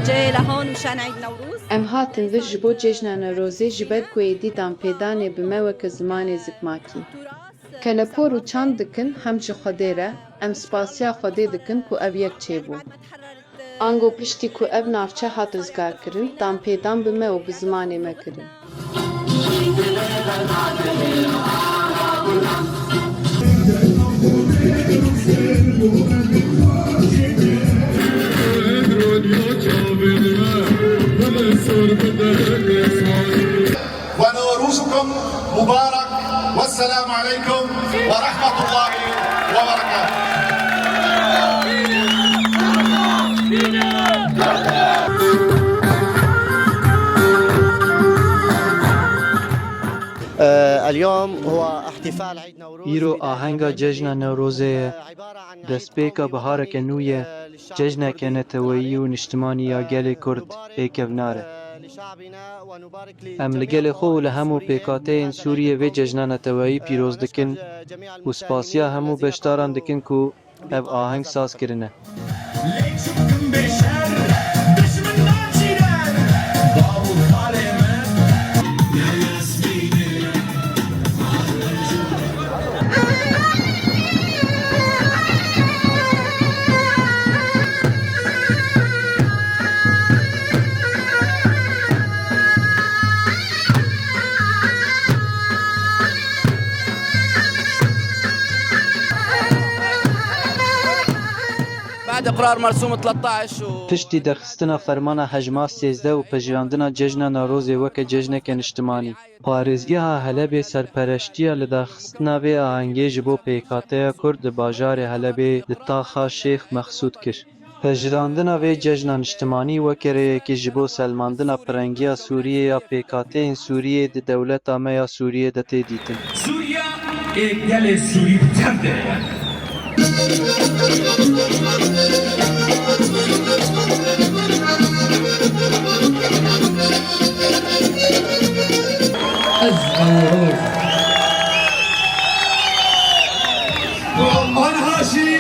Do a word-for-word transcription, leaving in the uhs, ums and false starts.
جاي لهون مشان عيد نوروز. Em hatin vir ji bo cejna Newrozê, ji ber ku êdî danpêdanê bi me weke zimanê zikmakî. Kelepor û çand dikin, hem ji Xwedê re, em spasiya Xwedê dikin ku ev yek çêbû. Ango piştî ku ev navçe hat rizgarkirin, danpêdan bi me û bi zimanê me kirin. ونوروزكم مبارك، والسلام عليكم ورحمة الله وبركاته. آه، اليوم هو احتفال عيد نوروز. Îro ahenga cejna Newrozê ye. Destpêka bihareke nû ye. Cejneke neteweyî û niştimanî ya gelê Kurd ê kevnar e. Em li gelê xwe û li hemû pêkhateyên Sûriyê vê cejna neteweyî pîroz dikin û spasiya hemû beşdaran dikin ku ev aheng saz kirine. بعد إقرار مرسوم ثلاثطعش و Piştî derxistina fermana hejma sêzdeh û pejirandina cejna Newrozê weke cejneke niştimanî, parêzgeha Helebê serpereştiya lidarxistina vê ahengê ji bo pêkhateya Kurd di bajarê Helebê di taxa Şêx Mexsûd kir. Pejirandina vê cejna niştimanî weke rêyekê ji bo selmandina pirengiya Sûriyê ya pêkhateyên Sûriyê di dewleta me ya Sûriyê de tê dîtin. Sûriya ê gelê Sûrî bi tev de ye. Ez Newroz. Anha jî